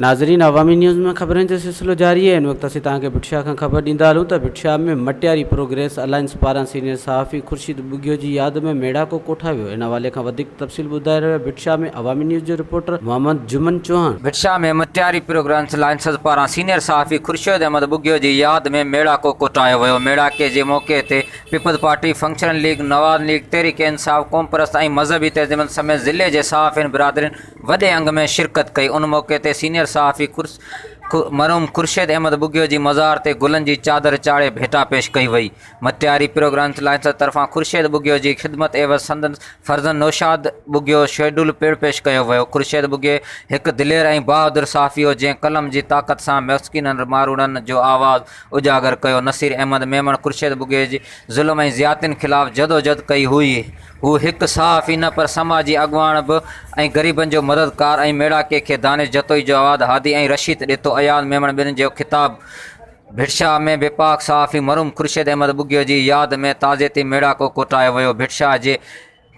ناظرين عوامي نيوز ۾ خبرن جو سلسلو جاري آهي ان وقت اسين توهان کي ڀٽ شاهه کان خبر ڏيندا هلون ته ڀٽ شاهه ۾ مٽياري پروگريس الائنس پاران سينيئر صحافي خورشيد ٻگهيو جي ياد ۾ ميڙاڪو ڪوٺايو ويو ان حوالي کان وڌيڪ تفصيل ٻڌائي رهيو آهي ڀٽ شاهه ۾ عوامي نيوز جو reporter Muhammad Juman Chauhan. Bhit Shah ۾ Matiari progress alliance پاران سينيئر صحافي خورشيد احمد ٻگهيو جي ياد ۾ ميڙاڪو ڪوٺايو ويو ميڙاڪي جي موقعي تي Peoples Party, Functional League, Nawaz League, Tehreek Insaf, قومپرست ۽ مذهبي تنظيمن سميت ضلعي جي صحافين برادرين وڏي انگ ۾ شرڪت ڪئي. ان موقعي تي سينيئر صحافي مرحوم خورشيد احمد ٻگهيو جي مزار تي گلن جي چادر چاڙهي ڀيٽا پيش ڪئي وئي. مٽياري پروگرامز الائنس طرفان خورشيد ٻگهيو جي خدمت عيوض سندس فرزند نوشاد ٻگهيو شيڊول پڻ پيش ڪيو ويو. خورشيد ٻگهيو هڪ دلير ۽ بهادر صحافي هو جنهن قلم جي طاقت سان مسڪينن ماروئڙن جو آواز اجاگر ڪيو. نصير احمد ميمڻ خورشيد ٻگهيي جي ظلم ۽ زيادتين خلاف جدوجھد ڪئي هئي. هو هڪ صحافي نه پر سماجي اڳواڻ به ۽ غريبن جو مددگار ۽ ميڙاڪي کي دانش جتوئي، جواد هادي ۽ رشيد ڏيٿو، اياز ميمڻ ٻين جو خطاب ڀٽشاهه ۾ بيپاڪ صحافي مرحوم خورشيد احمد ٻگهيو جي ياد ۾ تعزيتي ميڙاڪو ڪوٺايو ويو. ڀٽشاهه جي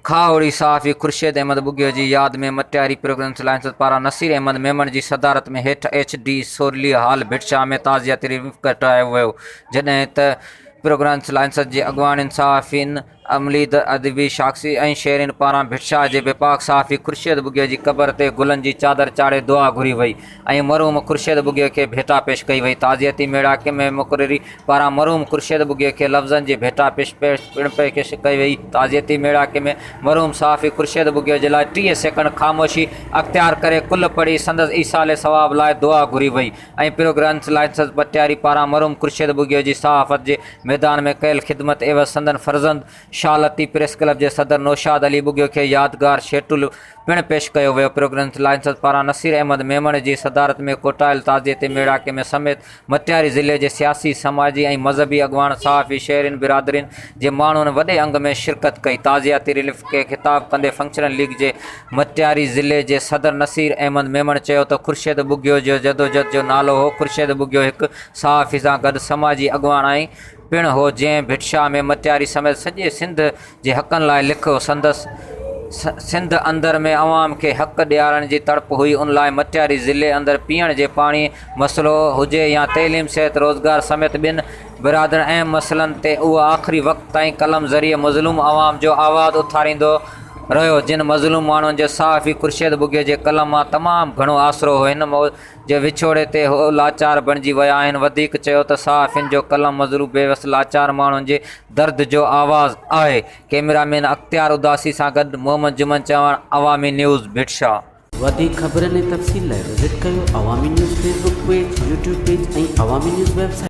کاهوڙي صحافي خورشيد احمد ٻگهيو جي ياد ۾ مٽياري پروگريس الائنس پاران نصير احمد ميمڻ جي صدارت ۾ هيٺ H D Sorley hall Bhit Shah ۾ تعزيتي رليف ڪٽايو ويو جڏهن ته پروگريس الائنس جي اڳواڻين صحافين عملي ادبي شاخصي ۽ شهرين پاران ڀٽشاهه جي بيپاڪ صحافي خورشيد ٻگهيو جي قبر تي گلن جي چادر چاڙهي دعا گهري وئي ۽ مرحوم خورشيد ٻگهيو کي ڀيٽا پيش ڪئي وئي. تعزيتي ميڙاڪي ۾ مقرري پاران مرحوم خورشيد ٻگهيو کي لفظن جي ڀيٽا پيش پڻ پيش ڪئي وئي. تعزيتي ميڙاڪي ۾ مرحوم صحافي خورشيد ٻگهيو جي لاء 30 سيڪنڊ خاموشي اختيار ڪري قل پڙهي سندس ايصال ثواب لاء دعا گهري وئي ۽ پروگريس الائنس پٽياري پاران مرحوم خورشيد ٻگهيو جي صحافت جي ميدان ۾ ڪيل خدمت عيوض سندن فرزند شاهه لطيف پريس ڪلب جي صدر نوشاد علي ٻگهيو کي يادگار شيٽول پڻ پيش ڪيو ويو. پروگريس الائنس پاران نصير احمد ميمڻ جي صدارت ۾ ڪوٺايل تعزيتي ميڙاڪي ۾ سميت مٽياري ضلعي جي سياسي، سماجي ۽ مذهبي اڳواڻ، صحافي، شهرين برادرين جي ماڻهن وڏي انگ ۾ شرڪت ڪئي. تعزيتي ريلي کي خطاب ڪندي فنڪشنل ليگ جي مٽياري ضلعي جي صدر نصير احمد ميمڻ چيو ته خورشيد ٻگهيو جو جدوجھد جو نالو هو، خورشيد ٻگهيو هڪ صحافي سان گڏ سماجي اڳواڻ ۽ پڻ هو، جنهن ڀٽ شاهه ۾ مٽياري سميت سڄي سنڌ جي حقن لاء لکيو. سندس سنڌ اندر ۾ عوام کي حق ڏيارڻ جي تڙپ هئي، ان لاء مٽياري ضلعي اندر پيئڻ جي پاڻي مسئلو هجي يا تعليم، صحت، روزگار سميت ٻين برادر اهم مسئلن تي اهو آخري وقت تائين قلم ذريعي مظلوم عوام جو آواز اٿاريندو رهيو، جن مظلوم ماڻهن جو صحافي خورشيد ٻگهيو جي قلم مان تمام گهڻو آسرو هو، هن جي وڇوڙي تي هو لاچار بڻجي ويا آهن، وڌيڪ چيو ته صحافين جو قلم مظلوم بيوس لاچار ماڻهن جي درد جو آواز آهي، ڪئميرا مين اختيار اداسي سان گڏ محمد جمن چوهاڻ، عوامي نيوز، ڀٽ شاهه. وڌيڪ خبرن ۽ تفصيل لاء وزٽ ڪيو Awami news Facebook page, YouTube page ۽ Awami news website.